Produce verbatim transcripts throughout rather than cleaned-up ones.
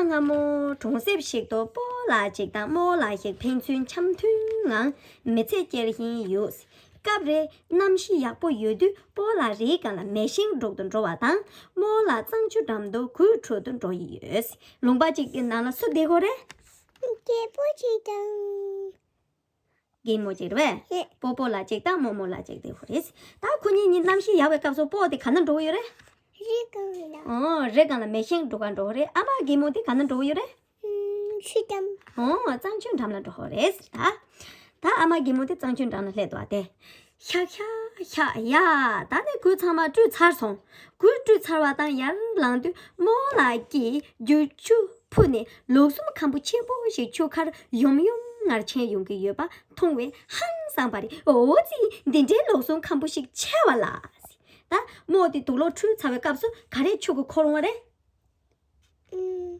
སྔ་མོ་གྲོང་གསེབ་ཞིག་ཏུ་སྤོ་ལགས་ཅིག་དང་རྨོ་ལགས་ཤིག་ཕན་ཚུན་འཆམ་མཐུན་ངང་མི་ཚེ་སྐྱེལ་བཞིན་ཡོད། སྐབས་རེ་གནམ་གཤིས་ཡག་པོ་ཡོད་དུས་སྤོ་ལགས་རིའི་སྒང་ལ་མེ་ཤིང་སྒྲུག་ཏུ་འགྲོ་བ་དང་རྨོ་ལགས་གཙང་ཆུ་འགྲམ་དུ་གོས་འཁྲུད་དུ་འགྲོ་ཡི་ཡོད། ལུང་པ་གཅིག་གི་ནང་ལ་སུ་བསྡད་ཀྱི་ཡོད་རེད། རྒད་པོ་ཅིག་དང་། རྒན་མོ་གཅིག་རེད་པས། རེད། སྤོ་སྤོ་ལགས་གཅིག་དང་རྨོ་མོ་ལགས་གཅིག་དེ་ཧོ་རེད། ད་ཁོ་གཉིས་གཉིས་གནམ་གཤིས་ཡག་པའི་སྐབས་སུ་སྤོ་དེ་ག་ན་འགྲོ་གི་ཡོད་རེད། རི་སྒང་ལ། ཨོ། རི་སྒང་ལ་མེ་ཤིང་སྒྲུག་ག་འགྲོ་གི་རེད། ཨ་མ་རྒན་མོ་དེ་ག་ན་འགྲོ་གི་ཡོད་རེད། ཨུམ། ཆུ་འགྲམ། ཨོ། གཙང་ཆུ་འགྲམ་ལ་འགྲོ་གི་རེད་ད། ད་ཨ་མ་རྒན་མོ་དེ་གཙང་ཆུ་འགྲམ་ལ་སླེབས་འདུག་སྟེ། ཤག་ཤག་ཤག་ཡ། ད་ནི་གོས་ཚང་མ་བཀྲུས་ཚར་སོང་། གོས་བཀྲུས་ཚར་བ་དང་ཡར་ལངས་དུས་རྨོ་ལགས་ཀྱིས་རྒྱུག་ཆུ་ཕུ་ནས་ལུག་གསུམ་ཁམ་བུ་ཆེན་པོ་ཞིག་ཆུ་ཁར་ཡོམ་ཡོམ་ངར་ཆེན་ཡོང་གི་ཡོད་པ་མཐོང་བས་ཧང་སངས་པ་རེད། འོ་ཙི། འདི་འདྲའི་ལུག་གསུམ་ཁམ་བུ་ཞིག་ཆེ་བ་ལ། ད་རྨོ་དེ་དུག་ལོག་འཁྲུད་ཚར་བའི་སྐབས་སུ་ག་རེ་ཆུ་གིས་འཁོར་འོང་བ་རེད། ཨུམ།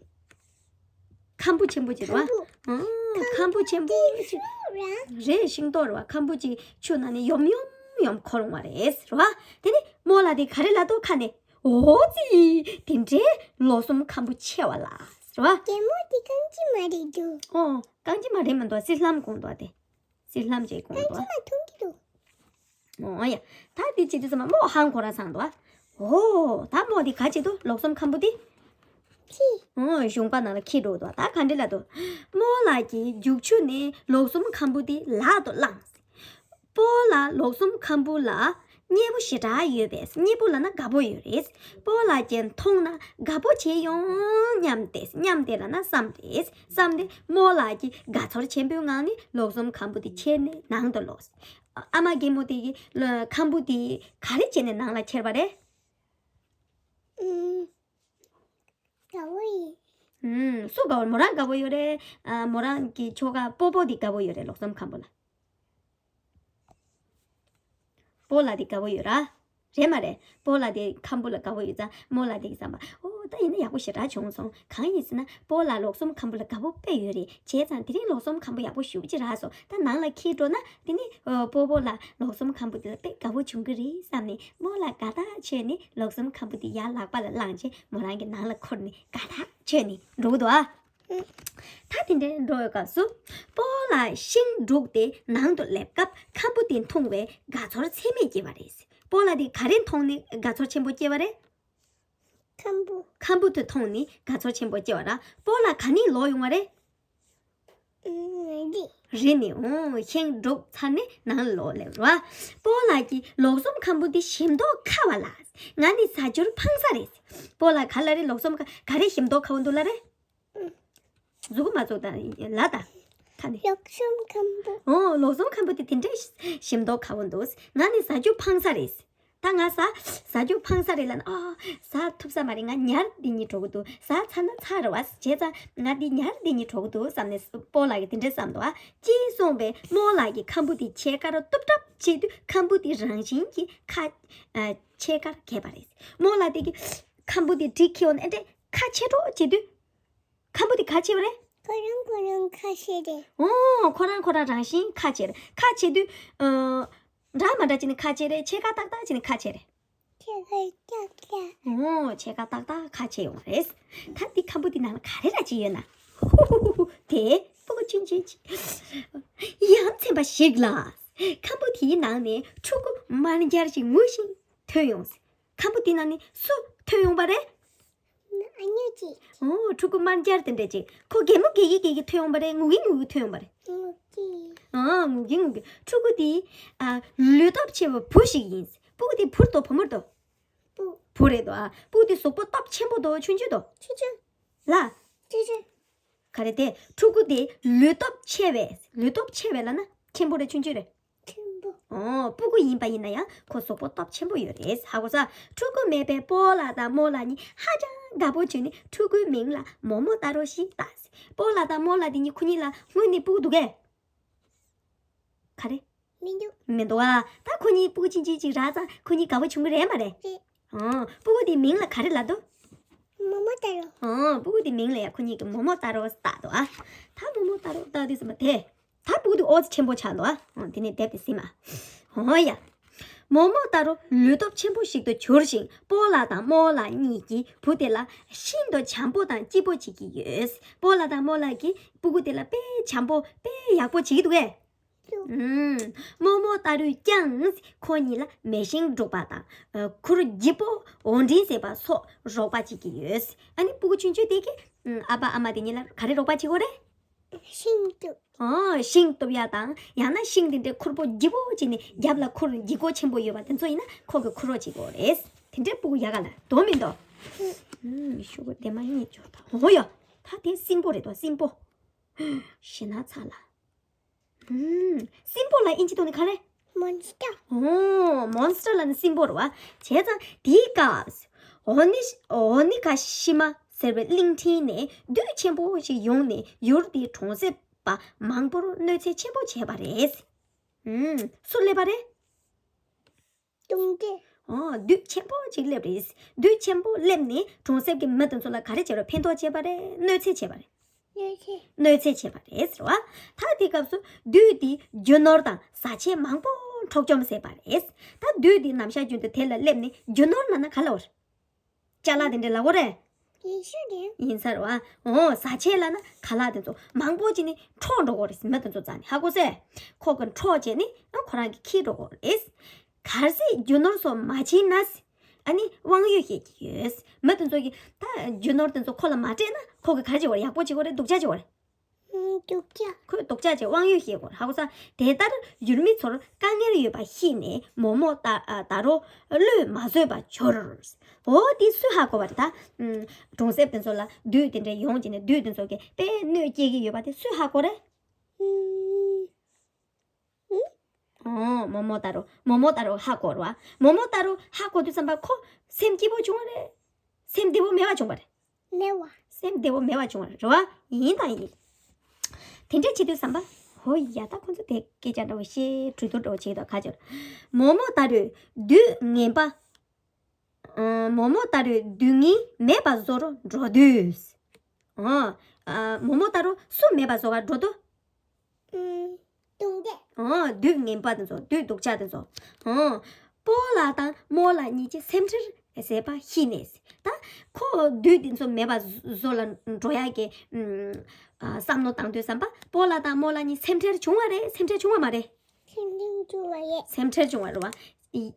ཁམ་བུ་ཆེན་པོ་ཅིག་རེད་པ། ཁམ་བུ། ཨང་། ཁམ་བུ་ཆེན་པོ་ཅིག་རེད། ཤིང་ཏོག་རེད་པ། ཁམ་བུ་ཅིག་ཆུ་ནང་ནས་ཡོམ་ཡོམ་ཡོམ་འཁོར་འོང་བ་རེད་ཟེར་བ། དེ་ནི་རྨོ་ལགས་དེ་ག་རེ་ལབ་འདུག་ཁ་ནས། འོ་ཙི། དེ་འདྲའི་ལུག་གསུམ་ཁམ་བུ་ཆེ་བ་ལ་ཟེར་བ། རྒན་མོ་དེ་རྐང་གཅིག་མ་རེད་འདུག་ཨོ། རྐང་གཅིག་མ་རེད་མི་འདུག་སིལ་ལྷམ་གོན་འདུག་སྟེ། སིལ་ལྷམ་ཅིག་གོན་འདུག་པ། ཨོ་ཡ། ད་འདི་བྱེད་དུས་ཙམ་པ་རྨོ་ཧང་གོ་ར་སངས་འདུག་པ། ཨོ། ད་རྨོ་འདི་ག་བྱེད་འདུག་ལུག་གསུམ་ཁམ་བུ་འདི། ཁྱི། ཨོ། གཞོང་པ་ནང་ལ་ཁྱི་འགྲོ་འདུག་ད་ག་འདྲ་ལབ་འདུག་རྨོ་ལགས་ཀྱིས་རྒྱུག་ཆུ་ནས་ལུག་གསུམ་ཁམ་བུ་འདི་ལག་ཏུ་བླངས། སྤོ་ལགས་ལུག་གསུམ་ཁམ་བུ་ལ་མཉེས་པོ་ཞེ་དྲག་ཡོད་པས། མཉེས་པོ་ལབ་ན་དགའ་པོ་ཡོད་རེད། སྤོ་ལགས་ཀྱིས་མཐོང་ན་དགའ་པོ་བྱེད་ཡོང་སྙམ་སྟེ། སྙམ་སྟེ་ལབ་ན་བསམ་རེད། བསམ་སྟེ་རྨོ་ལགས་ཀྱིས་དགའ་ཚོར་ཆེན་པོའི་ངང་ནས་ལུག་གསུམ་ཁམ་བུ་དེ་ཁྱེར་ནས་ནང་དུ་ལོག་ཨ་མ་རྒན་མོ་དེ་གིས་ཁམ་བུ་དེ་ག་རེ་བྱས་ནས་ནང་ལ་ཁྱེར་བ་རེད། ཨུམ། དགའ་པོ་ཡིན། ཨུམ། སུ་དགའ་པོ། མོ་རང་དགའ་པོ་ཡོད་རེད། ཨ། མོ་རང་གི་ཁྱོ་ག་སྤོ་སྤོ་དེ་དགའ་པོ་ཡོད་རེད། ལུག་གསུམ་ཁམ་བུ་ལ། སྤོ་ལགས་དེ་དགའ་པོ་ཡོད་ར། རེད་མ་རེད། སྤོ་ལགས་དེ་ཁམ་བུ་ལ་དགའ་པོ་ཡོད་ཙང་རྨོ་ལགས་དེ་གིས་བསམ་པ། ཨོ། ད་ཡིན་ན་ཡག་པོ་ཞེ་དྲག་བྱུང་སོང་། གང་ཡིན་ཟེར་ན་སྤོ་ལགས་ལུག་གསུམ་ཁམ་བུ་ལ་དགའ་པོ་དཔེ་ཡོད་རེད། བྱས་ཙང་དེ་རིང་ལུག་གསུམ་ཁམ་བུ་ཡག་པོ་ཞེ་པོ་ཅིག་རག་སོང་། ད་ནང་ལ་འཁྱེར་འགྲོ་ན་དེ་ནི། ཨོ། སྤོ་སྤོ་ལགས་ལུག་གསུམ་ཁམ་བུ་དེ་ལ་དཔེ་དགའ་པོ་བྱུང་གི་རེད་བསམ་ནས་རྨོ་ལགས་དགའ་ཐག་ཆོད་ནས་ལུག་གསུམ་ཁམ་བུ་དེ་ཡར་ལག་པ་ལ་བླངས་བྱས་མོ་རང་གི་ནང་ལ་འཁུར་ནས་དགའ་ཐག་ཆོད་ནས་འགྲོ་གི་འདུག་ཨ། ད་དེ་འདྲའི་འགྲོ་བའི་སྐབས་སུ། སྤོ་ལགས་ཤིང་སྒྲུག་སྟེ་ནང་དུ་སླེབས་སྐབས་ཁམ་བུ་དེ་མཐོང་བས་དགའ་ཚོར་ཚད་མེད་སྐྱེས་པ་རེད། སྤོ་ལགས་དེ་ག་རེ་མཐོང་ནས་དགའ་ཚོར་ཆེན་པོ་སྐྱེས་པ་རེད། ཁམ་བུ། ཁམ་བུ་དེ་མཐོང་ནས་དགའ་ཚོར་ཆེན་པོ་སྐྱེས་པ་ར། སྤོ་ལགས་ག་ནས་ལོག་ཡོང་བ་རེད། ཨུམ། རི། རི་ནས། ཨོ། ཤིང་སྒྲུག་ཚར་ནས་ནང་ལ་ལོག་སླེབས་ར། སྤོ་ལགས་ཀྱིས་ལུག་གསུམ་ཁམ་བུ་འདི་ཞིམ་མདོག་ཁ་བ་ལ། ང་ནི་ཟ་རྒྱུར་ཕངས་ས་རེད། སྤོ་ལགས་ག་ལབ་རེད། ལུག་གསུམ་ཁ། ག་རེ་ཞིམ་མདོག་ཁ་བོ་འདུག་ལབ་རེད། གཟུགས་པོ་མ་བཙུགས་དང་ལ་དང་། ཁ་ནས། ལུག་གསུམ་ཁམ་བུ། ཨོ། ལུག་གསུམ་ཁམ་བུ་དེ་དེ་འདྲའི་ཞིམ་མདོག་ཁ་བོ་འདུག་ང་ནི་ཟ་རྒྱུ་ཕངས་ས་རེད། ད་ང་ཟ། ཟ་རྒྱུ་ཕངས་ས་རེད་ལབ་ན། ཨ། ཟ་ཐུབ་ས་མ་རེད། ང་ཉར་འདི་གཉིས་འགྲོ་གི་འདུག་ཟ་ཚར་ན་ཚར་རེད་པ། བྱས་ཙང་ང་འདི་ཉར་འདི་གཉིས་འགྲོ་གི་འདུག་བསམ་ནས་སྤོ་ལགས་ཀྱིས་དེ་འདྲས་བསམ་འདུག་ཨ། ཅེས་གསུངས་པས་རྨོ་ལགས་ཀྱིས་ཁམ་བུ་དེ་ཕྱེད་ཀར་གཏུབ་གྲབས་བྱེད་དུས་ཁམ་བུ་དེ་རང་བཞིན་གྱིས་ཁ། ཨ། ཕྱེད་ཀར་གས་པ་རེད། རྨོ་ལགས་དེ་གིས་ཁམ་བུ་དེ་གྲི་ཁྱེར་འོང་ནས་ཨེ་འདྲས་ཁ་ཕྱེ་གྲོགས་བྱེད་དུས། ཁམ་བུ་དེ་ག་བྱེད་པ་རེད། ཁོ་རང་ཁོ་རང་ཁ་ཕྱེ་རེད། ཨོ། ཁོ་རང་ཁོ་རང་རང་བཞིན་ཁ་ཕྱེ་རེད། ཁ་ཕྱེ་དུས། ཨ། འདྲ་མ་འདྲ་བྱས་ནས་ཁ་ཕྱེ་རེད། ཕྱེད་ཀ་ཏག་ཏག་བྱས་ནས་ཁ་ཕྱེ་རེད། ཕྱེད་ཀ་ཏག་ཏག་ཨོ། ཕྱེད་ཀ་ཏག་ཏག་ཁ་ཕྱེ་ཡོང་བ་རེད། ད་འདི་ཁམ་བུ་འདི་ནང་ལ་ག་རེ་ར་ཅིག་ཡོད་ན། ཧུ་ཧུ་ཧུ་ཧུ། དེ་སྤུ་གུ་ཆུང་ཆུང་ཅིག་ཡ་མཚན་པ་ཞིག་ལ། ཁམ་བུ་དེའི་ནང་ནས་ཕྲུ་གུ་དམར་འབྱར་ཞིག་ངུ་བཞིན་ཐོན་ཡོང་། ཁམ་བུ་དེའི་ནང་ནས་སུ་ཐོན་ཡོང་བ་རེད། ཨ་ནུ་ཅིག་ཨོ། ཕྲུ་གུ་དམར་འབྱར་དེ་འདྲ་ཅིག་ཁོ་གད་མོ་གད་ཀྱི་གད་ཀྱི་ཐོན་ཡོང་བ་རེད། ངུ་གི་ངུ་གི་ཐོན་ཡོང་བ་རེད། ངུ་གི་ཨ། ངུ་གི་ངུ་གི་ཕྲུ་གུ་དེ། ཨ། ལུས་སྟོབས་ཆེ་བའི་བུ་ཞིག་ཡིན། སྤུ་གུ་དེ་བུ་རེད་དོ་བུ་མོ་རེད་དོ། བུ། བུ་རེད་དོ། ཨ། སྤུ་གུ་དེ་གཟུགས་པོ་སྟོབས་ཆེན་པོ་དོ་ཆུང་ཆུང་དོ། ཆུང་ཆུང་། ལ། ཆུང་ཆུང་། ག་རེ་དེ། ཕྲུ་གུ་དེ་ལུས་སྟོབས་ཆེ་བས། ལུས་སྟོབས་ཆེ་བས་ལབ་ན་ཆེན་པོ་རེད་ཆུང་ཆུང་རེད། ཆེན་པོ། ཨོ། སྤུ་གུ་ཡིན་པ་ཡིན་ན་ཡང་ཁོ་གཟུགས་པོ་སྟོབས་ཆེན་པོ་ཡོད་རེད། ཧ་གོ་སོང་། ཕྲུ་གུ་མེད་པའི་སྤོ་ལགས་དང་རྨོ་ལགས་གཉིས་ཧ་ཅང་དགའ་པོ་བྱས་ནས་ཕྲུ་གུའི་མིང་ལ་མོ་མོ་ཏཱ་རོ་ཞེས་བཏགས། སྤོ་ལགས་དང་རྨོ་ལགས་དེ་གཉིས་ཁོ་གཉིས་ལ་སྔོན་ནས་སྤུ་གུ་འདུག་གས། ག་རེ། མི་འདུག་མི་འདུག་ཨ། ད་ཁོ་གཉིས་སྤུ་གུ་ཆུང་ཆུང་ཅིག་རག་ཙང་ཁོ་གཉིས་དགའ་པོ་བྱུང་གི་རེད་མ་རེད། རེད། ཨོ། སྤུ་གུ་དེའི་མིང་ལ་ག་རེ་ལབ་འདུག་མོ་མོ་ཏཱ་རོ། ཨོ། སྤུ་གུ་དེའི་མིང་ལ་ཡ་ཁོ་གཉིས་ཀྱིས་མོ་མོ་ཏཱ་རོ་བཏགས་འདུག་ཨ། ད་མོ་མོ་ཏཱ་རོ་བཏགས་དུས་ཙམ་པ་དེ། ད་སྤུ་གུ་དེ་ཨོ་ཙི་ཆེན་པོ་ཆགས་འདུག་ཨ། ཨོ། དེ་ནས་དེབ་དེ་ཟིན་མ། ཨོ་ཡ། མོ་མོ་ཏཱ་རུ་ལུས་སྟོབས་ཆེན་པོ་ཞིག་ཏུ་གྱུར་ཞིང་། སྤོ་ལགས་དང་རྨོ་ལགས་གཉིས་ཀྱིས་བུ་དེ་ལ་ཤིན་ཏུ་བྱམས་པོ་དང་སྐྱིད་པོ་བྱེད་ཀྱི་ཡོད། སྤོ་ལགས་དང་རྨོ་ལགས་ཀྱིས་སྤུ་གུ་དེ་ལ་དཔེ་བྱམས་པོ་དཔེ་ཡག་པོ་བྱེད་ཀྱི་འདུག་གས། ཨུམ། རྨོ་མོ་ཏཱ་རུས་ཀྱང་ཁོ་གཉིས་ལ་མེ་ཤིང་སྒྲུག་པ་དང་། ཨ། ཁུར་ལྗིད་པོ་འོར་འདྲེན་བྱེད་པ་སོགས་རོགས་པ་བྱེད་ཀྱི་ཡོད། ཨ་ནི་སྤུ་གུ་ཆུང་ཆུང་དེ་གིས། ཨུམ། ཨ་ཕ་ཨ་མ་དེ་གཉིས་ལ་ག་རེ་རོགས་པ་བྱེད་ཀྱི་ཡོད་རེད། ཤིང་གཏུབ། ཨོ། ཤིང་གཏུབ་ཡ་དང་། ཡང་ན་ཤིང་དེ་འདྲའི་ཁུར་པོ་ལྗིད་པོ་བྱས་ནས་རྒྱབ་ལ་ཁུར་ལྗིད་ཁོག་ཆེན་པོ་ཡོད་པ་དེ་ཚོ་ཡིན་ན་ཁོ་གིས་ཁུར་རོགས་བྱེད་ཀྱི་ཡོད་རེད། དེ་འདྲའི་སྤུ་གུ་ཡག་ག་ལ་འདུག་མི་འདུག་ཨུམ། ཤོག་གུ་དེ་མ་རྙེད་འབྱོར་དང་། འོ་ཡ། ད་དེ་སྲིན་པོ་རེད་དོ། སྲིན་པོ། ཞེ་ན་ཚ་ལ། ཨུམ། སྲིན་པོ་ལ་ཨིན་ཇི་ཐོག་ནས་ག་རེ། མོན་སི་ཊར། ཨོ། མོན་སི་ཊར་ལ་ནི་སྲིན་པོ་རེད་པ། བྱས་ཙང་དེའི་སྐབས། འོ་ནི། འོ་ནི་ག་ཤི་མ་ཟེར་བའི་གླིང་ཕྲན་ནས་བདུད་ཆེན་པོ་ཞིག་ཡོང་ནས་ཡུལ་དེའི་གྲོང་གསེབ་པ་མང་པོར་གནོད་འཚེ་ཆེན་པོ་བྱས་པ་རེད། ཨུམ། སུ་སླེབས་པ་རེད། དུང་དཀར། ཨོ། བདུད་ཆེན་པོ་ཅིག་སླེབས་རེད། བདུད་ཆེན་པོ་སླེབས་ནས་གྲོང་གསེབ་ཀྱི་མི་དེ་ཚོ་ལ་ག་རེ་བྱས་རེད། ཕན་ཐོགས་བྱས་པ་རེད། གནོད་འཚེ་བྱས་པ་རེད། གནོད་འཚེ། གནོད་འཚེ་བྱས་པ་རེད་ཟེར་བ། ད་དེ་སྐབས་སུ་བདུད་དེས་རྒྱུ་ནོར་དང་བཟའ་ཆས་མང་པོ་འཕྲོག་བཅོམ་བྱས་པ་རེད། ད་བདུད་དེ་ནམ་ཞག་རྒྱུན་དུ་དེ་ལ་སླེབས་ནས་རྒྱུ་ནོར་ལབ་ན་ག་ལབ་དགོས་རེད། ཅ་ལག་དེ་འདྲ་ལབ་དགོས་རེད། ཡིན་ས་རེད། ཡིན་ས་རེད་པ། འོ། བཟའ་ཆས་ལབ་ན་ཁ་ལག་དེ་ཚོ་མང་པོ་བྱས་ནས་འཕྲོག་འགྲོ་གི་རེད། མི་དེ་ཚོ་རྩ་ནས་ཧ་གོ་སོང་། ཁོ་གིས་འཕྲོག་བྱས་ནས་ཨ་ཁོ་རང་གིས་འཁྱེར་འགྲོ་གི་རེད། གལ་སྲིད་རྒྱུ་ནོར་སོགས་མ་བྱིན་ན། ཨ་ནི་དབང་ཡོད་བཤད་ཀྱི་ཡོད། མི་དེ་ཚོ་གིས་ད་རྒྱུ་ནོར་དེ་ཚོ་ཁོ་ལ་མ་སྤྲད་ན་ཁོ་གིས་ག་རེ་བྱེད་དགོས་རེད། ཡག་པོ་བྱེད་དགོས་རེད། སྡུག་ཅག་བྱེད་དགོས་རེད། སྡུག་ཅག་ཁོས་སྡུག་ཅག་བྱས། དབང་ཡོད་བཤད་དགོས་རེད། ཧ་གོ་སོང་། དེ་ལྟར་ཡུལ་མི་ཚོར་དཀའ་ངལ་ཡོད་པ་ཤེས་ནས་མོ་མོ་ཏཱ། ཨ། ཏཱ་རུ་བློས་མ་བཟོད་པར་གྱུར། འོ་དེ་སུས་ཧ་གོ་བ་རེད་ད། ཨུམ། གྲོང་གསེབ་དེ་ཚོ་ལ་བདུད་དེ་འདྲ་ཡོང་བྱས་ནས་བདུད་དེ་ཚོ་གིས་དཔེ་གནོད་སྐྱེལ་གྱི་ཡོད་པ་དེ་སུས་ཧ་གོ་རེད། ཨུམ། ཨོ། མོ་མོ་ཏཱ་རུ། མོ་མོ་ཏཱ་རུ་ཧ་གོ་རེད་པ། མོ་མོ་ཏཱ་རུ་ཧ་གོ་དུས་ཙམ་པ་ཁོ་སེམས་སྐྱིད་པོ་བྱུང་བ་རེད། སེམས་བདེ་པོ་མེད་པ་བྱུང་བ་རེད། མེད་པ། སེམས་བདེ་པོ་མེད་པ་བྱུང་བ་རེད་པ། ཡིན་དང་ཡིན། དེ་འདྲ་བྱེད་དུས་ཙམ་པ། ཧོ་ཡ། ད་ཁོ་ཚོ་དེ་སྐད་ཆ་འདྲ་བོ་བཤད། གྲོས་བསྡུར་འདྲ་བོ་བྱེད་དོ་ཁ་ཅོར། མོ་མོ་ཏཱ་རུས་བདུད་ངན་པ། ཨ། མོ་མོ་ཏཱ་རུས་བདུད་ངན་མེད་པར་བཟོ་རུ་འགྲོ་དུས། ཨ། ཨ། མོ་མོ་ཏཱ་རུ་སུ་མེད་པར་བཟོ་ག་འགྲོ་དོ། ཨུམ། དུང་དཀར། ཨོ། བདུད་ངན་པ་དེ་ཚོ། བདུད་སྡུག་ཅག་དེ་ཚོ། ཨོ། སྤོ་ལགས་དང་རྨོ་ལགས་གཉིས་ཀྱིས་སེམས་ཁྲལ་བྱས་པ་ཤེས་ནས། ད་ཁོ་བདུད་དེ་ཚོ་མེད་པ་བཟོ་ལ་འགྲོ་ཡག་གི། ཨུམ། ཨ། བསམ་བློ་བཏང་དུས་ཙམ་པ། སྤོ་ལགས་དང་རྨོ་ལགས་གཉིས་སེམས་ཁྲལ་བྱུང་བ་རེད། སེམས་ཁྲལ་བྱུང་བ་མ་རེད། སེམས་ཁྲལ་བྱུང་བ་རེད། སེམས་ཁྲལ་བྱུང་བ་རེད་པ། ཨི།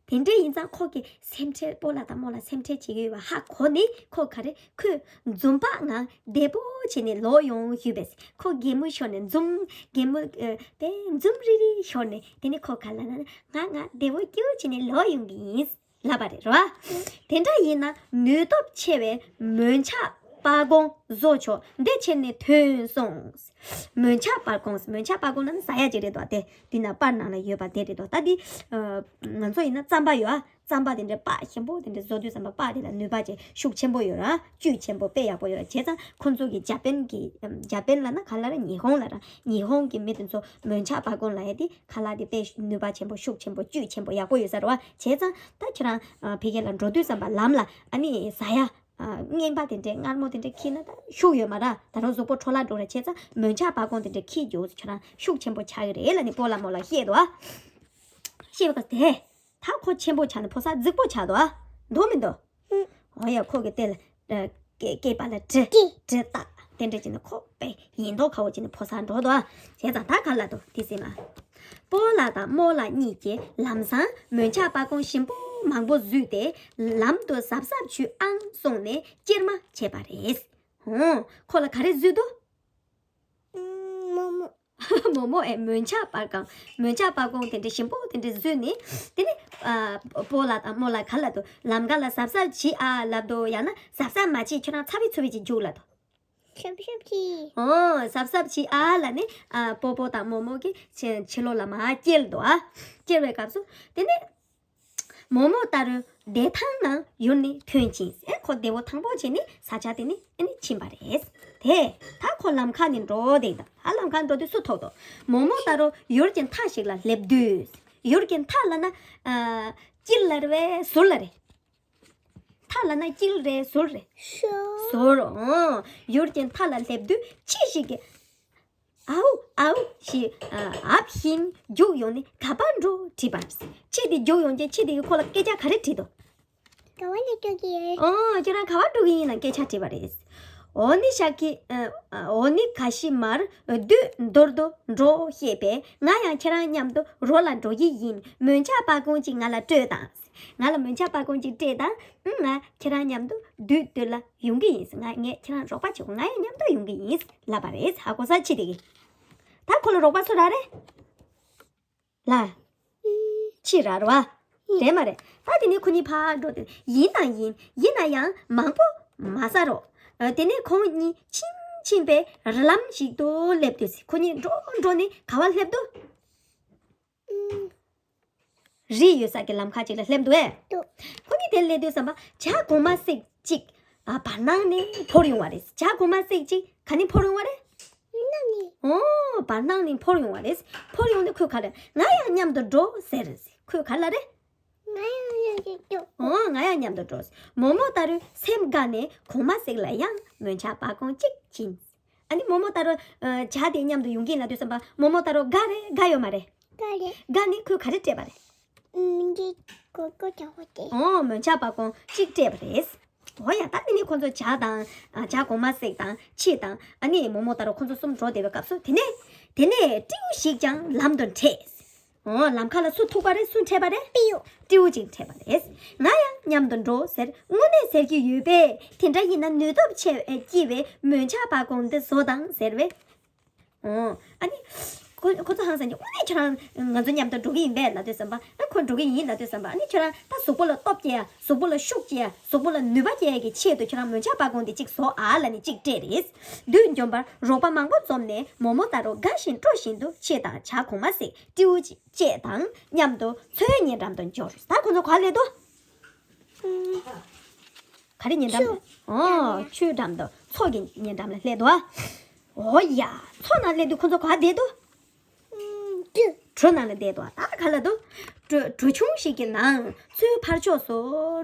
དེ་འདྲ་ཡིན་ཙང་ཁོ་གིས་སེམས་ཁྲལ། སྤོ་ལགས་དང་རྨོ་ལགས་སེམས་ཁྲལ་བྱེད་ཀྱི་ཡོད་པ་ཧ་གོ་ནས། ཁོ་ག་རེ། ཁོས་འཛུམ་བག་ངང་བདེ་པོ་བྱས་ནས་ལོག་ཡོང་ཞུས་པས། ཁོ་གད་མོ་ཤོར་ནས། འཛུམ། གད་མོ། ཨ། དེ་འཛུམ་རིག་རིག་ཤོར་ནས། དེ་ནས་ཁོ་ག་ལབ་ན། ང་ང་བདེ་པོ་སྐྱིད་པོ་བྱས་ནས་ལོག་ཡོང་གི་ཡིན། ལབ་པ་རེད་པ། དེ་འདྲ་ཡིན་ན་ནུས་སྟོབས་ཆེ་བའི་མོན་ཆ་དཔལ་གོང་བཟོ་ཆོག་འདི་ཕྱིར་ནས་ཐོན་སོང་། མོན་ཆ་དཔལ་གོང་། མོན་ཆ་དཔལ་གོང་ལབ་ན་ཟ་ཡག་ཅིག་རེད་དོ། དེ་འདི་ན་པར་ནང་ལ་ཡོད་པ་དེ་རེད་དོ། ད་འདི། ཨ། ང་ཚོ་ཡིན་ན་རྩམ་པ་ཡོད་ཨ། རྩམ་པ་དེ་འདྲ་པགས་ཞིམ་པོ་དེ་འདྲ་བཟོ་དུས་ཙམ་པ། པགས་དེ་ལ་ནུས་པ་ཅིག་ཤུགས་ཆེན་པོ་ཡོད་ར། བཅུད་ཆེན་པོ་དཔེ་ཡག་པོ་ཡོད་ར། བྱས་ཙང་ཁོ་ཚོ་གི་འཇར་པན་གི། འཇར་པན་ལབ་ན་ག་ལབ་ར། ཉི་ཧོང་ལབ་ར། ཉི་ཧོང་གི་མི་དེ་ཚོ་མོན་ཆ་དཔལ་གོང་ལབ་ཡག་དེ། ཁ་ལག་དེ་དཔེ་ནུས་པ་ཆེན་པོ། ཤུགས་ཆེན་པོ། བཅུད་ཆེན་པོ་ཡག་པོ་ཡོད་ས་རེད་པ། བྱས་ཙང་ད་ཁྱེད་རང་། ཨ། ཕ་གི་ལ་འགྲོ་དུས་ཙམ་པ་ལམ་ལ་ཨ་ནི་ཟ་ཡག། ཨ། རྔན་པ་དེ་འདྲས། མངར་མོ་དེ་འདྲས་འཁྱེར་ན་ད་ཤུགས་ཡོད་མ་རེད། ད་རུང་གཟུགས་པོ་འཕྲོ་བརླག་འགྲོ་རེད། བྱས་ཙང་མོན་ཆ་དཔལ་གོང་དེ་འདྲས་འཁྱེར་རྒྱུ་ཁྱེད་རང་ཤུགས་ཆེན་པོ་ཆགས་ཀྱི་རེད་ལབ་ནས་སྤོ་ལགས་རྨོ་ལགས་བཤད་འདུག་ཨ། བཤད་པ་དེ། ད་ཁོ་ཆེན་པོ་ཆགས་ནས་ཕོ་གསར་རྫིག་པོ་ཆགས་འདུག་ཨ། འདུག་མི་འདུག་ཨུ། འོ་ཡ། ཁོ་གིས་དེ་ལ། ཨ། སྐེ། སྐེད་པ་ལ་གྲི། གྲི། གྲི་བཏགས། དེ་འདྲ་བྱས་ནས་ཁོ་དཔེ་ཡིན་མདོག་ཁ་པོ་བྱས་ནས་ཕོ་གསར་འགྲོ་འདུག་ཨ། བྱས་ཙང་ད་ག་ལབ་འདུག་དེ་ཟེར་ན། སྤོ་ལགས་དང་རྨོ་ལགས་གཉིས་ཀྱིས་ལམ་སང་མོན་ཆ་དཔལ་གོང་ཞིམ་པོ་མང་པོ་བཟོས་ཏེ་ལམ་དུ་གཟབ་གཟབ་བྱོས་ཨང་གསུངས་ནས་ཅེར་མ་བྱས་པ་རེད། ཧོ། ཁོ་ལ་ག་རེ་བཟོས་འདུག་མོ་མོ། མོ་མོ། ཨེ། མོན་ཆ་དཔལ་གོང་། མོན་ཆ་དཔལ་གོང་དེ་འདྲ་ཞིམ་པོ་དེ་འདྲ་བཟོས་ནས། དེ་ནས། ཨ། སྤོ་ལགས་དང་རྨོ་ལགས་ག་ལབ་འདུག་ལམ་ཁ་ལ་གཟབ་གཟབ་བྱེད་ཨ་ལབ་འདུག་ཡང་ན་གཟབ་གཟབ་མ་བྱེད། ཁྱོད་རང་ཚ་བི་ཚུ་བི་ཅིག་རྒྱུགས་ལབ་འདུག་གཟབ་གཟབ་བྱེད། ཨོ། གཟབ་གཟབ་བྱེད་ཨ་ལབ་ནས། ཨ། སྤོ་བོ་དང་རྨོ་མོ་གིས་ཕྱི། ཕྱི་ལོགས་ལ་མར་བསྐྱལ་འདུག་ཨ། བསྐྱལ་བའི་སྐབས་སུ་དེ་ནས། མོ་མོ་ཏཱ་རུ་བདེ་ཐང་ངང་ཡུལ་ནས་ཐོན་ཕྱིན། ཨེ། ཁོ་བདེ་པོ་ཐང་པོ་བྱས་ནས་ས་ཆ་དེ་ནས་ཨ་ནི་ཕྱིན་པ་རེད། དེ་ད་ཁོ་ལམ་ཁ་ནས་འགྲོ་བསྡད་འདུག་ཨ། ལམ་ཁ་འགྲོ་དུས་སུ་ཐུག་འདུག་མོ་མོ་ཏཱ་རུ་ཡུལ་གྱི་མཐའ་ཞིག་ལ་སླེབས་དུས། ཡུལ་གྱི་མཐའ་ལབ་ན། ཨ། དཀྱིལ་ལབ་རེད་པས། ཟུར་ལབ་རེད། མཐའ་ལབ་ན་དཀྱིལ་རེད། ཟུར་རེད། ཟུར། ཟུར། ཨོ། ཡུལ་གྱི་མཐའ་ལ་སླེབས་དུས་ཁྱི་ཞིག་གིས། ཨའུ་ཨའུ་ཞེས་ཨ་ཨབ་བཞིན་རྒྱུག་ཡོང་ནས་ག་པར་འགྲོ་དྲིས་པ། ཁྱི་དེ་རྒྱུག་ཡོང་རྗེས་ཁྱི་དེ་གིས་ཁོ་ལ་སྐད་ཆ་ག་རེ་དྲིས་འདུག་ག་བ་ལ་འགྲོ་གི་ཡོད། ཨོ་ཁྱེད་རང་ག་བར་འགྲོ་གི་ཡིན་ལ་སྐད་ཆ་དྲིས་པ་རེད། འོ་ནི་ཤ་ཁི་ཨ་འོ་ནི་ག་ཤི་མར་དུས་འདོར་དུ་འགྲོ་ཞེས་པས་ང་ཡང་ཁྱེད་རང་མཉམ་དུ་རོ་ལ་འགྲོ་གི་ཡིན། མོན་ཆ་སྤར་གོང་ཅིག་ང་ལ་སྤྲོད་དང་། ང་ལ་མོན་ཆ་སྤར་གོང་ཅིག་སྤྲད་དང་། ང་ཁྱེད་རང་མཉམ་དུ་དུས་དུས་ལ་ཡོང་གི་ཡིན། ང་ངས་ཁྱེད་རང་རོགས་པ་བྱེད་དགོས། ང་ཡང་མཉམ་དུ་ཡོང་གི་ཡིན་ལབ་པ་རེད། ཧ་གོ་ས་ཁྱི་དེ་གིས། ད་ཁོ་ལ་རོགས་པ་སུ་རག་རེད། ལ། ཁྱི་རག་རེད་བ། རེད་མ་རེད། ད་དེ་ནས་ཁོ་གཉིས་ཕར་འགྲོ་དུས་ཡིན་དང་ཡིན། ཡིན་ན་ཡང་མང་པོ་མ་ཟ་རོགས། ཨ་དེ་ནས་ཁོང་གཉིས་ཕྱིན་ཕྱིན་པའི་རི་ལམ་ཞིག་ཏུ་སླེབས་དུས་ཁོ་གཉིས་འགྲོ་འགྲོ་ནས་ག་བ་སླེབས་འདུག་རི་ཡོད་ས་ཀྱི་ལམ་ཁ་ཅིག་ལ་སླེབས་འདུག་ཨེ། འདུག་ཁོ་གཉིས་དེར་སླེབས་དུས་ཙམ་པ་བྱ་གོང་མ་སྲེག་ཅིག་ཨ་བར་སྣང་ནས་བོར་ཡོང་བ་རེད། བྱ་གོང་མ་སྲེག་ཅིག་ག་ནས་བོར་ཡོང་བ་རེད། ཡིན་ན་ནི། ཨོ་བར་སྣང་ནས་བོར་ཡོང་བ་རེད། བོར་ཡོང་དུས་ཁོས་ག་རེ། ང་ཡང་མཉམ་དུ་འགྲོ་ཟེར། ཁོས་ག་ལ་རེད། ང་ཡང་མཉམ་དུ་འགྲོ། ཨོ་ང་ཡང་མཉམ་དུ་འགྲོ། མོག་མོག་ཏ་རུའི་སེམས་དགའ་ནས་གོང་མ་སྲེག་ལ་ཡང་མོན་ཆ་སྤར་གོང་གཅིག་བྱིན། ཨ་ནི་མོག་མོག་ཏ་རུ་ཨ་བྱ་དེ་མཉམ་དུ་ཡོང་གིན་ལབ་དུས་ཙམ་པ་མོག་མོག་ཏ་རུ་དགའ་རེད། དགའ་ཡོད་མ་རེད། དགའ་རེད། དགའ་ནི་ཁོས་ག་རེ་སྤྲད་པ་རེད། ཨུམ་འདི་གོ་གོ་ཅག་པོ་དེ། ཨོ་མོན་ཆ་སྤར་གོང་གཅིག་སྤྲད་པ་རེད། འོ་ཡ་ད་དེ་ནི་ཁོ་ཚོ་བྱ་དང་ཨ་བྱ་གོང་མ་སྲེག་དང་ཁྱི་དང་ཨ་ནི་མོག་མོག་ཏ་རུ་ཁོ་ཚོ་གསུམ་འགྲོ་བསྡད་པའི་སྐབས་སུ་དེ་ནས་དེ་ནས་སྤྲེའུ་ཞིག་ཀྱང་ལམ་དུ་འཕྲད། ཨོ་ལམ་ཁ་ལ་སུ་ཐུག་པ་རེད། སུ་འཕྲད་པ་རེད། སྤྲེའུ། སྤྲེའུ་ཅིག་འཕྲད་པ་རེད། ང་ཡང་མཉམ་དུ་འགྲོ་ཟེར་དངོས་གནས་ཟེར་གྱི་ཡོད་པས་དེ་འདྲ་ཡིན་ན་ནུས་སྟོབས་ཆེ་བའི་སྐྱེས་པའི་མོན་ཆ་སྤར་གོང་འདི་བཟོ་དང་ཟེར་བས། ཨོ་ཨ་ནི། ཁོ་ཁོ་ཚོ་ཧང་སང་གྱི་དངོས་གནས་ཁྱོད་རང་ང་ཚོ་མཉམ་དུ་འགྲོ་གི་ཡིན་པས་ལབ་དུས་ཙམ་པ་ཨ་ཁོ་འགྲོ་གི་ཡིན་ལབ་དུས་ཙམ་པ་ཨ་ནི་ཁྱོད་རང་ད་གཟུགས་པོ་ལ་སྟོབས་སྐྱེ་ཡ་གཟུགས་པོ་ལ་ཤུགས་སྐྱེ་ཡ་གཟུགས་པོ་ལ་ནུས་པ་སྐྱེ་ཡ་གི་ཆེད་དུ་ཁྱོད་རང་མོན་ཆ་སྤར་གོང་འདི་གཅིག་བཟོ་ཨ་ལབ་ནས་གཅིག་སྤྲད་རེད། དུས་འཇོམས་པར་རོགས་པ་མང་པོ་འཛོམས་ནས་མོག་མོག་ཏ་རུ་དགའ་བཞིན་སྤྲོ་བཞིན་དུ་ཁྱི་དང་བྱ་གོང་མ་སྲེག་སྤྲེའུ་བཅས་དང་མཉམ་དུ་མཚོའི་ཉེ་འགྲམ་དུ་འབྱོར། ད་ཁོ་ཚོ་ག་ལ་སླེབས་འདུག་ག་རེ་ཉེ་འགྲམ་ལ། ཨོ་ཆུའི་འགྲམ་དུ་མཚོ་གི་ཉེ་འགྲམ་ལ་སླེབས་འདུག་ཨོ་ཡ། མཚོ་ནང་སླེབས་དུས་ཁོ་ཚོ་ག་བསྡད་འདུག་གྲུ་ནང་ལ་བསྡད་འདུག་ད་ག་ལ་འདུག་གྲུ་གྲུ་ཆུང་ཞིག་གི་ནང་མཚོའི་ཕར་ཕྱོགས་སུ་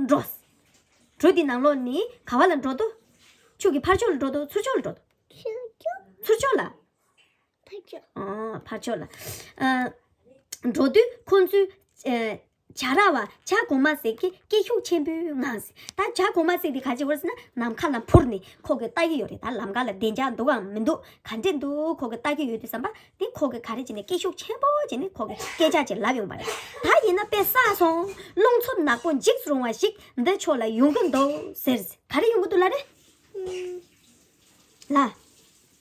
འགྲོ། གྲུ་འདི་ནང་ལོགས་ནི་ག་བ་ལ་འགྲོ་འདུག་ཆུ་གི་ཕར་ཕྱོགས་ལ་འགྲོ་འདུག་ཚུར་ཕྱོགས་ལ་འགྲོ་འདུག་ཚུར་ཕྱོགས་ལ། ཕར་ཕྱོགས། ཨ་ཕར་ཕྱོགས་ལ། ཨ་འགྲོ་དུས་ཁོང་ཚོའི་ཨ་བྱ་ར་བ་བྱ་གོང་མ་ཟིག་གིས་སྐད་ཤུགས་ཆེན་པོའི་ངང་། ད་བྱ་གོང་མ་ཟིག་དེ་ག་ཅི་བར་ཟེར་ན་ནམ་མཁའ་ལ་འཕུར་ནས་ཁོ་གིས་ལྟ་གི་ཡོད་རེད། ད་ལམ་ཁ་ལ་བདེ་འཇགས་འདུག་གམ་མི་འདུག་ག་འདྲས་འདུག་ཁོ་གིས་ལྟ་གི་ཡོད་དུས་ཙམ་པ་དེ་ཁོ་གིས་ག་རེ་བྱས་ནས་སྐད་ཤུགས་ཆེན་པོ་བྱས་ནས་ཁོ་གིས་སྐད་ཆ་ཅིག་ལབ་ཡོང་བ་རེད། ད་ཡིན་ན་དཔེ་བསགས་སོང་། རླུང་འཚུབ་ནག་པོ་འཇིགས་སུ་རུང་བ་ཞིག་འདི་ཕྱོགས་ལ་ཡོང་གི་འདུག་ཟེར། ག་རེ་ཡོང་གི་འདུག་ལབ་རེད། ལ།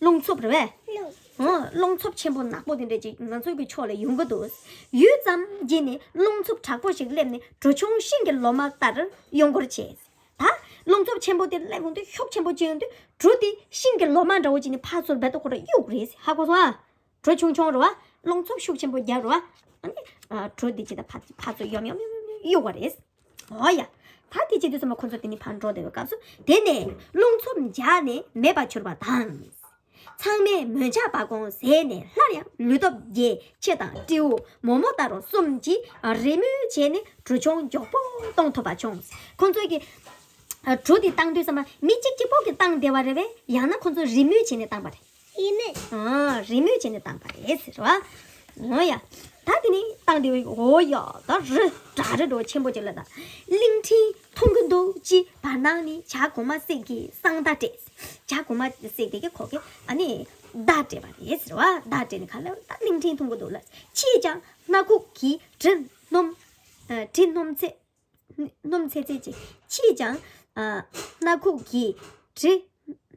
རླུང་འཚུབ་རེད་པས། ཨོ། རླུང་འཚུབ་ཆེན་པོ་ནག་པོ་དེ་འདྲ་ཅིག་ང་ཚོའི་གི་ཕྱོགས་ལ་ཡོང་གི་འདུག་ཡུད་ཙམ་རྗེས་ནས་རླུང་འཚུབ་དྲག་པོ་ཞིག་སླེབས་ནས་གྲུ་ཆུང་ཤིང་གི་ལོ་མ་ལྟར་གཡོ་འགུལ་བྱས། ད་རླུང་འཚུབ་ཆེན་པོ་དེ་སླེབས་ཡོང་དུས་ཤུགས་ཆེན་པོ་ཅིག་ཡོང་དུས་གྲུ་དེ་ཤིང་གི་ལོ་མ་འདྲ་བོ་ཅིག་ནས་ཕར་ཚུར་རྦད་དེ་ཁོ་རང་གཡུག་རེད། ཧ་གོ་སོང་ཨ། གྲུ་ཆུང་ཆུང་རེད་པ། རླུང་འཚུབ་ཤུགས་ཆེན་པོ་རྒྱག་རེད་པ། ཨ་ནི། ཨ་གྲུ་དེ་ཅིག་ད་ཕར་ཕར་ཚུར་ཡོམ་ཡོམ་ཡོམ་ཡོམ་གཡུག་པ་རེད། འོ་ཡ། ད་དེ་བྱེད་དུས་ཙམ་པ་ཁོ་ཚོ་དེ་ནས་ཕར་འགྲོ་བསྡད་པའི་སྐབས་སུ་དེ་ནས་རླུང་འཚུབ་འཇགས་ནས་མེད་པར་གྱུར་པ་དང་། ཚང་མས་མོན་ཆ་སྤར་གོང་ཟད་ནས་སླར་ཡང་ལུས་སྟོབས་རྒྱས། ཁྱི་དང་སྤྲེའུ་མོག་མོག་ཏ་རུ་གསུམ་གྱིས་རེས་མོས་བྱས་ནས་གྲུ་ཆུང་མགྱོགས་པོ་གཏོང་ཐུབ་པ་བྱུང་། ཁོ་ཚོས་ཀྱི་གྲུ་དེ་བཏང་དུས་ཙམ་པ་མི་གཅིག་གཅིག་པོ་གིས་བཏང་བསྡད་པ་རེད་པས། ཡང་ན་ཁོ་ཚོས་རེས་མོས་བྱས་ནས་བཏང་པ་རེད། ཡིན་ནི། ཨ། རེས་མོས་བྱས་ནས་བཏང་པ་རེད་ཟེར་བ། འོ་ཡ། ད་དེ་ནི་བཏང་དེ་འོ་ཡ། ད་རི་བྲག་རི་འགྲོ་ཆེན་པོ་ཅིག་ལ་ད། གླིང་ཕྲན་མཐོང་གི་འདུག་ཅེས་བར་སྣང་ནས་བྱ་གོང་མ་སྲེག་གིས་གསང་བརྡ་སྤྲད། བྱ་གོང་མ་སྲེག་དེ་གིས་ཁོ་གིས་ཨ་ནི་བརྡ་སྤྲད་པ་རེད་ཟེར་བ། བརྡ་སྤྲད་ནས་ག་ལ་ད་གླིང་ཕྲན་མཐོང་གི་འདུག་ལ། ཁྱིས་ཀྱང་སྣ་ཁུག་གིས་གྲི་སྣོམ། ཨ་གྲི་སྣོམ་ཚད། སྣོམ་ཚད་ཚད་ཅིག་ཁྱིས་ཀྱང་ཨ་སྣ་ཁུག་གིས་གྲི་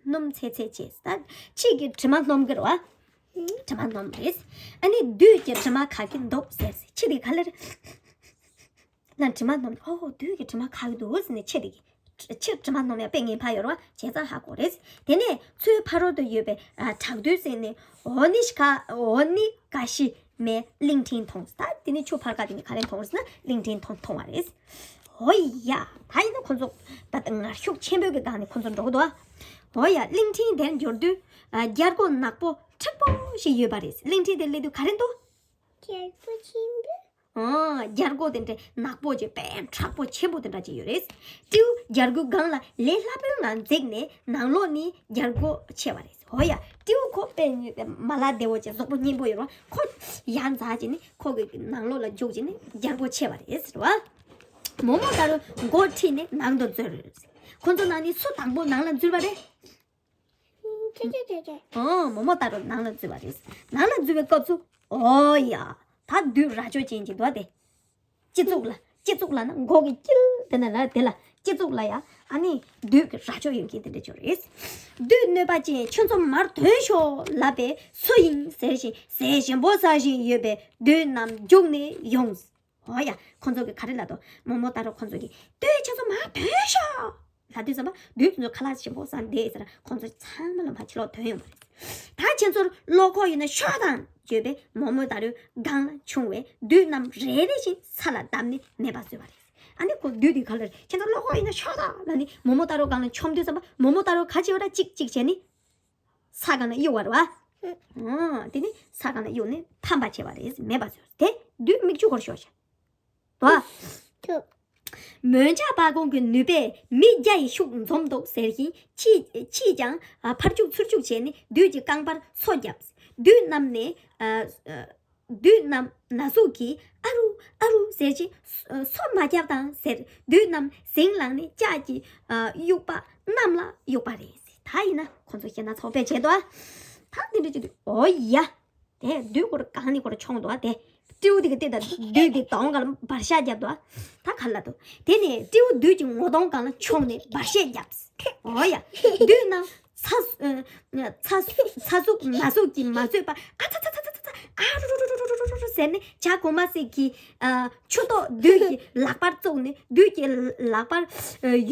སྣོམ་ཚད་ཚད་བྱས། ད་ཁྱི་གིས་གྲིབ་མ་སྣོམ་གི་རེད་པ། གྲིབ་མ་སྣོམ་རེད། ཨ་ནི་བདུད་ཀྱི་གྲིབ་མ་ཁ་གི་འདུག་ཟེར། ཁྱི་དེ་ག་ལེར་ལ་གྲིབ་མ་སྣོམ། ཨོ་བདུད་ཀྱི་གྲིབ་མ་ཁ་གི་འདུག་ཟེར་ནས་ཁྱི་དེ་གིས་ཁྱི་གྲིབ་མ་སྣོམ་ཡ་དཔེ་ངན་པ་ཡོད་རེད་པ། བྱས་ཙང་ཧ་གོ་རེད། དེ་ནས་མཚོའི་ཕ་རོལ་ཏུ་ཡོད་པའི་ཨ་བྲག་རྡོའི་རྩེ་ནས་འོ་ནི་ཤ་འོ་ནི་ག་ཤི་མའི་གླིང་ཕྲན་མཐོང་། ད་དེ་ནས་ཆུ་ཕར་ཁ་དེ་ནས་ག་རེ་མཐོང་ཟེར་ན་གླིང་ཕྲན་མཐོང་མཐོང་བ་རེད། ཧོ་ཡ། ད་ཡིན་ན་ཁོ་ཚོ་ད་ངར་ཤུགས་ཆེན་པོའི་གི་སྒང་ནས་ཁོ་ཚོ་འགྲོ་གི་འདུག་ཨ། ཧོ་ཡ། གླིང་ཕྲན་དེར་འབྱོར་དུས་ཨ་རྒྱལ་སྒོ་ནག་པོ་མཁྲེགས་པོ་ཞིག་ཡོད་པ་རེད། གླིང་ཕྲན་དེར་སླེབས་དུས་ག་རེ་འདུག་རྒྱལ་སྒོ་ཆེན་པོ། ཨ་རྒྱལ་སྒོ་དེ་འདྲ་ནག་པོ་ཅིག་དཔེ་མཁྲེགས་པོ་ཆེན་པོ་དེ་འདྲ་ཅིག་ཡོད་རེད། སྤྲེའུ་རྒྱལ་སྒོའི་སྒང་ལ་ལས་སླ་པོའི་ངང་འཛེགས་ནས་ནང་ལོགས་ནས་རྒྱལ་སྒོ་ཕྱེ་བ་རེད། ཧོ་ཡ། ཏེའུ་ཁོ་དཔེ་མ་ལ་བདེ་བོ་བྱས་གཟུགས་པོ་སྙིང་པོ་ཡོད་རུང་ཁོ་ཡར་འཛེགས་བྱས་ནས་ཁོ་གི་ནང་ལོགས་ལ་རྒྱུག་བྱས་ནས་རྒྱལ་པོ་ཆགས་པ་རེད་ཟེར་བ། མོ་མོ་ཏཱ་རུ་མགོ་ཁྲིད་ནས་ནང་དུ་འཛུལ། ཁོ་ཚོ་ནང་ནས་སུ་དང་པོ་ནང་ལ་འཛུལ་བ་རེད། ཁྱེད་ཁྱེད་ཁྱེད་ཁྱེད། ཨོ། མོ་མོ་ཏཱ་རུ་ནང་ལ་འཛུལ་བ་རེད། ནང་ལ་འཛུལ་བའི་སྐབས་སུ། ཨོ་ཡ། ད་བདུད་རྭ་ཅོ་ཅན་གྱི་འདུག་སྟེ། སྤྱི་གཙུག་ལ། སྤྱི་གཙུག་ལ་ན་མགོ་གི་དཀྱིལ་དེ་ན་ལ་དེ་ལ་སྤྱི་གཙུག་ལ་ཡ། ཨ་ནི་བདུད་ཀྱི་རྭ་ཅོ་ཡོད་མཁན་དེ་འདྲ་ཅིག་རེད། བདུད་གནོད་པ་ཅན་ཁྱོད་ཚོ་མར་ཐོན་ཤོག་ལབ་པས། སུ་ཡིན་ཟེར་ཞིང་ཟས་ཞིམ་པོ་ཟ་བཞིན་ཡོད་པའི་བདུད་རྣམས་རྒྱུགས་ནས་ཡོང་། ཨོ་ཡ། ཁོ་ཚོ་གིས་ག་རེ་ལབ་འདུག་མོ་མོ་ཏཱ་རུ་ཁོ་ཚོ་གིས། བདུད་ཁྱོད་ཚོ་མར་ཐོན་ཤོག་ལབ་དུས་ཙམ་པ་བདུད་ཚོ་ཁ་ལག་ཞིམ་པོ་ཟ་བསྡད་ཟེར། ཁོ་ཚོ་ཚང་མ་ལ་ཕར་ཕྱི་ལོགས་ཐོན་ཡོང་བ་རེད། ད་ཁྱེད་ཚོར་བློ་ཁོག་ཡོད་ན་ཤོག་དང་བརྗོད་པས། མོ་མོ་ཏཱ་རུའི་སྒང་ལ་མཆོང་བས་བདུད་རྣམས་རེ་རེ་བཞིན་ས་ལ་བརྡབས་ནས་མེད་པར་བཟོས་པ་རེད། ཨ་ནི་ཁོ་བདུད་དེ་ག་ལ་རེད། ཁྱེད་ཚོར་བློ་ཁོག་ཡོད་ན་ཤོག་དང་ལབ་ནས་མོ་མོ་ཏཱ་རུ་སྒང་ལ་མཆོང་དུས་ཙམ་པ་མོ་མོ་ཏཱ་རུ་ག་བྱེད་པ་ར་གཅིག་གཅིག་བྱས་ནས། ས་སྒང་ལ་གཡུགས་པ་རེད་བ། ཨོ། དེ་ནི་ས་སྒང་ལ་གཡུགས་ནས་ཕམ་པ་བྱས་པ་རེད། མེད་པ་བཟོས། དེ་བདུད་མིག་ཆུ་ཧོར་ཤོར་བྱས། དོ། མོན་ཆ་དཔལ་གོང་གི་ནུས་པས་མི་བརྒྱ་ཡི་ཤུགས་འཛོམས་འདུག་ཟེར་བཞིན་ཕྱིས་ཕྱིས་ཀྱང་ཕར་རྒྱུག་ཚུར་རྒྱུག་བྱས་ནས་བདུད་ཀྱི་རྐང་པར་སོ་བརྒྱབ། བདུད་རྣམས་ནས། བདུད་རྣམས་ན་ཟུག་གིས་ཨ་རུ་ཨ་རུ་ཟེར་གྱིན། སོ་མ་བརྒྱབ་དང་ཟེར། བདུད་རྣམས་ཟིང་ལངས་ནས་ལྕགས་ཀྱི་གཡུག་པ་གནམ་ལ་གཡུགས་པ་རེད། ད་ཡིན་ན་ཁོ་ཚོ་ཞེ་སྡང་ཚ་པོ་དཔེ་བྱས་འདུག་ད་འདི་འདྲ་བྱེད་དུས་ཨོ་ཡ། དེ་བདུད་ཁོ་རང་གང་ནས་ཁོ་རང་མཆོང་འདུག་དེ་སྤྲེའུ་དེ་གི་སྟེང་དང་བདུད་དེ་གདོང་སྒང་ལ་འབར་ཤ་བརྒྱབ་འདུག་ད་ག་ལ་འདུག་དེ་ནས་སྤྲེའུ་བདུད་ཀྱི་ངོ་གདོང་སྒང་ལ་མཆོང་ནས་འབར་ཤ་བརྒྱབ། ཨོ་ཡ། བདུད་རྣམས་ཚ་ཚ་ཚ་ཟུག་ན་ཟུག་གིས་མ་བཟོད་པར་ཨ་ཚ་ཚ་ཚ་ཚ་ཚ་ཨ་རུ་རུ་རུ་རུ་རུ་རུ་ཟེར་ནས་བྱ་གོང་མ་ཟིག་གིས་ཆུ་ཏོག་བདུད་ཀྱི་ལག་པར་བཙུགས་ནས་བདུད་ཀྱི་ལག་པར་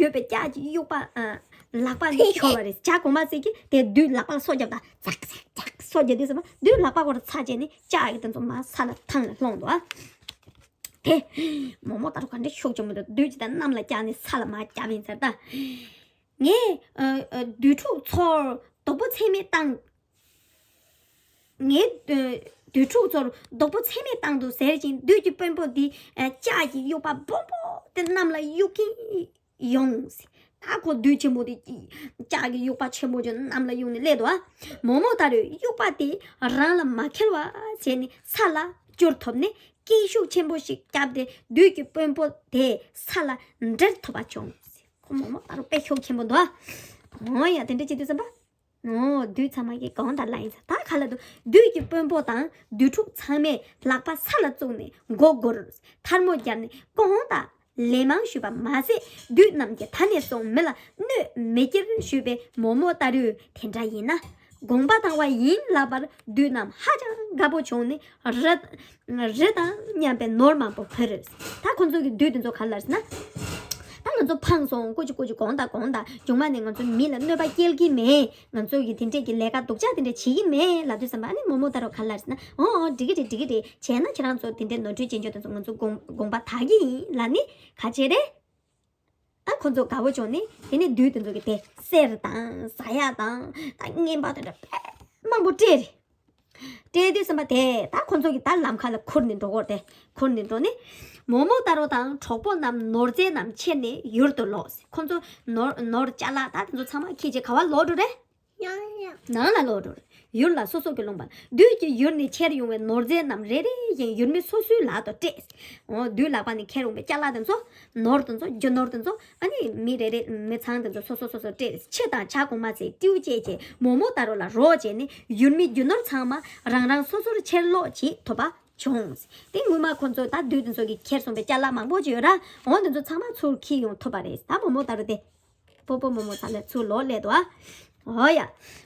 ཡོད་པའི་ལྕགས་ཀྱི་གཡུག་པ་ལག་པ་ནས་ཤོར་བ་རེད། བྱ་གོང་མ་ཟིག་གིས་དེ་བདུད་ལག་པ་ལ་སོ་བརྒྱབ་དང་ཙག་ཙག་ཙག་སོ་བརྒྱབ་དུས་ཙམ་པ་བདུད་ལག་པ་ཁོ་རང་ཚ་བྱས་ནས་ལྕགས་ཀྱི་དེ་ཚོ་མར་ས་ལ་ཐང་ལ་ལྷུང་འདུག་དེ་མོ་མོ་ད་རུ་ག་འདྲ་ཤུགས་ཆེན་པོ་འདུག་བདུད་ཀྱི་དེ་གནམ་ལ་བཀྱགས་ནས་ས་ལ་མར་བརྒྱབ་ཡིན་ཟེར་ད། ངས་བདུད་ཕྲུག་ཚོར་རྡོག་པོ་ཚད་མེད་བཏང་། ངས་བདུད་ཕྲུག་ཚོར་རྡོག་པོ་ཚད་མེད་བཏང་འདུག་ཟེར་བཞིན་བདུད་ཀྱི་དཔོན་པོ་འདི་ལྕགས་ཀྱི་གཡུག་པ་སྦོམ་པོ་དེ་གནམ་ལ་གཡུག་གིན་ཡོང་། ད་ཁོ་བདུད་ཆེན་པོ་དེ་ལྕགས་ཀྱི་གཡུག་པ་ཆེན་པོ་ཅིག་གནམ་ལ་གཡུག་ནས་སླེབས་འདུག་མོ་མོ་ད་རུ་གཡུག་པ་དེ་རང་ལ་མ་འཁེལ་བ་བྱས་ནས་ས་ལ་སྐྱོར་ཐུབ་ནས་སྐད་ཤུགས་ཆེན་པོ་ཞིག་བརྒྱབ་སྟེ་བདུད་ཀྱི་དཔོན་པོ་དེ་ས་ལ་འདྲེད་ཐུབ་པ་བྱུང་། ཁོ་མོ་མོ་ད་རུ་དཔེ་ཤུགས་ཆེན་པོ་འདུག་ཨོ་ཡ། དེ་འདྲ་བྱེད་དུས་ཙམ་པ། ཨོ། བདུད་ཚང་མ་གིས་གང་ལྟར་ལ་ཡིན་ས་ད་ག་ལ་འདུག་བདུད་ཀྱི་དཔོན་པོ་དང་བདུད་ཕྲུག་ཚང་མས་ལག་པ་ས་ལ་བཙུགས་ནས་མགོ་སྒུར། ཐལ་མོ་སྦྱར་ནས་གང་ལྟར་ལན་མང་ཞུས་པ་མ་ཟད་བདུད་རྣམས་ཀྱིས་ད་ནས་བཟུང་མི་ལ་གནོད་མི་སྐྱེལ་ཞུས་པས། མོ་མོ་ཏཱ་རུས་དེ་འདྲ་ཡིན་ན་དགོངས་པ་དང་བ་ཡིན་ལབ་པར་བདུད་རྣམས་ཧ་ཅང་དགའ་པོ་བྱུང་ནས་རི་རི་དང་མཉམ་པའི་ནོར་མང་པོ་ཕུལ། ད་ཁོ་ཚོ་གི་བདུད་དེ་ཚོ་ག་ལ་ཟེར་ན། ད་ང་ཚོ་ཕངས་སོང་། ཀོ་ཅི་ཀོ་ཅི་གོང་དང་གོང་དང་། མཇུག་མ་ནས་ང་ཚོ་མི་ལ་གནོད་པ་སྐྱེལ་གྱི་མེད། ང་ཚོ་གི་དེ་འདྲས་ཀྱི་ལས་ཀ་སྡུག་ཅག་དེ་འདྲས་བྱེད་ཀྱི་མེད་ལབ་དུས་ཙམ་པ། ཨ་ནི་མོ་མོ་ཏཱ་རུ་ག་ལ་ཟེར་ན། ཨོ་ཨོ། འགྲིག་གི་རེད། འགྲིག་གི་རེད། བྱས་ན་ཁྱེད་རང་ཚོ་དེ་འདྲས་ནོར་འཁྲུལ་ཅན་ཚོ་ང་ཚོ་དགོངས་དགོངས་པ་དག་གི་ཡིན་ལབ་ནི་ག་བྱེད་རེད། ཨ་ཁོ་ཚོ་དགའ་བོ་བྱུང་ནི་དེ་ནི་བདུད་དེ་ཚོ་གི་དེ་གསེར་དང་ཟ་ཡག་དང་ད་རྔན་པ་དེ་འདྲ་དཔེ་མང་པོ་སྤྲད་རེད། སྤྲད་དུས་ཙམ་པ་དེ་ད་ཁོ་ཚོ་གི་ད་ལམ་ཁ་ལ་ཁུར་ནས་འགྲོ་གོ་དེ། ཁུར་ནས་འགྲོ་ནས། མོ་མོ་ཏཱ་རུ་དང་གྲོགས་པོ་རྣམས་ནོར་རྫས་རྣམས་ཁྱེར་ནས་ཡུལ་དུ་ལོག་ཁོ་ཚོ་ནོར་ནོར་ཅ་ལག་ད་དེ་ཚོ་ཚང་མ་ཁྱེར་བྱས་ག་བ་ལོག་འགྲོ་རེད། ནང་ལ་ལོག་འགྲོ་རེད། ཡུལ་ལ་སོ་སོ་གི་ལུང་པར། བདུད་ཀྱིས་ཡུལ་ནས་ཁྱེར་ཡོང་བའི་ནོར་རྫས་རྣམས་རེ་རེ་བཞིན་ཡུལ་མི་སོ་སོའི་ལག་ཏུ་སྤྲད། འོ། བདུད་ལག་པ་ནས་ཁྱེར་ཡོང་བའི་ཅ་ལག་དེ་ཚོ། ནོར་དེ་ཚོ། རྒྱུ་ནོར་དེ་ཚོ། ཨ་ནི་མི་རེ་རེ་མི་ཚང་དེ་ཚོ་སོ་སོ་སོ་སོ་སྤྲད། ཁྱི་དང་བྱ་གོང་མ་ཚོས་སྤྲེའུ་བཅས་ཀྱིས་མོ་མོ་ཏཱ་རུ་ལ་རོགས་བྱས་ནས་ཡུལ་མི་རྒྱུ་ནོར་ཚང་མ་རང་རང་སོ་སོར་ཕྱིར་སློག་བྱེད་ཐུབ་པ་བྱུང་། དེ་སྔོན་མ་ཁོ་ཚོས་ད་བདུད་དེ་ཚོ་གིས་ཁྱེར་སོང་བའི་ཅ་ལག་མང་པོ་ཅིག་ཡོད་ར། འོ། དེ་ཚོ་ཚང་མ་ཚུར་འཁྱེར་ཡོང་ཐུབ་པ་རེད། ད་མོ་མོ་ཏཱ་རུ་དེ། སྤོ་སྤོ་མོ་མོ་ཚ་ལ་ཚུར་ལོག་སླེབས་འདུག་ཨ། འོ་ཡ།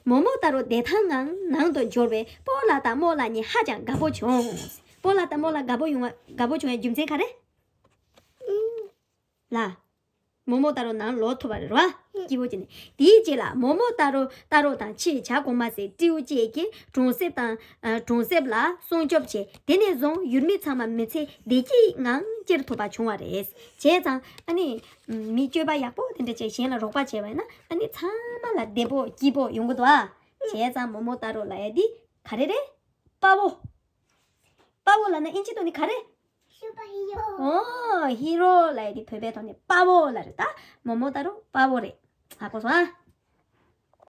མོ་མོ་ཏཱ་རུ་བདེ་ཐང་ངང་ནང་དུ་འབྱོར་བས་སྤོ་ལགས་དང་རྨོ་ལགས་གཉིས་ཧ་ཅང་དགའ་པོ་བྱུང་། སྤོ་ལགས་དང་རྨོ་ལགས་དགའ་པོ་ཡོང་བ་དགའ་པོ་བྱུང་བའི་རྒྱུ་མཚན་ག་རེ། ལ། མོ་མོ་ཏཱ་རུ་ནང་ལོག་ཐུབ་པ་རེད་ར། སྐྱིད་པོ་བྱས་ནས། དེའི་རྗེས་ལ་མོ་མོ་ཏཱ་རུ་ཏཱ་རུ་དང་ཁྱི་བྱ་གོང་མ་ཚོས་སྤྲེའུ་བཅས་ཀྱིས་གྲོང་གསེབ་དང་། གྲོང་གསེབ་ལ་སྲུང་སྐྱོབ་བྱས། དེ་ནས་བཟུང་ཡུལ་མི་ཚང་མ་མི་ཚེ་བདེ་སྐྱིད་ངང་སྐྱེལ་ཐུབ་པ་བྱུང་བ་རེད། བྱས་ཙང་ཨ་ནི། མི་སྤྱོད་པ་ཡག་པོ་དེ་འདྲ་བྱས་གཞན་ལ་རོགས་པ་བྱས་པ་ཡིན་ན་ཨ་ནི་ཚང་མ་ལ་བདེ་པོ་སྐྱིད་པོ་ཡོང་གི་འདུག་ཨ། བྱས་ཙང་མོ་མོ་ཏཱ་རུ་ལབ་ཡ་འདི་ག་རེ་རེད། དཔའ་བོ། དཔའ་བོ་ལབ་ན་ཨིན་ཇི་ཐོག་ནས་ག་རེ། Superhero། ཨོ། ཧི་རོ་ལབ་ཡ་འདི་བོད་པའི་ཐོག་ནས་དཔའ་བོ་ལབ་རེད་ད། མོ་མོ་ཏཱ་རུ་དཔའ་བོ་རེད། ཧ་གོ་སོང་ཨ།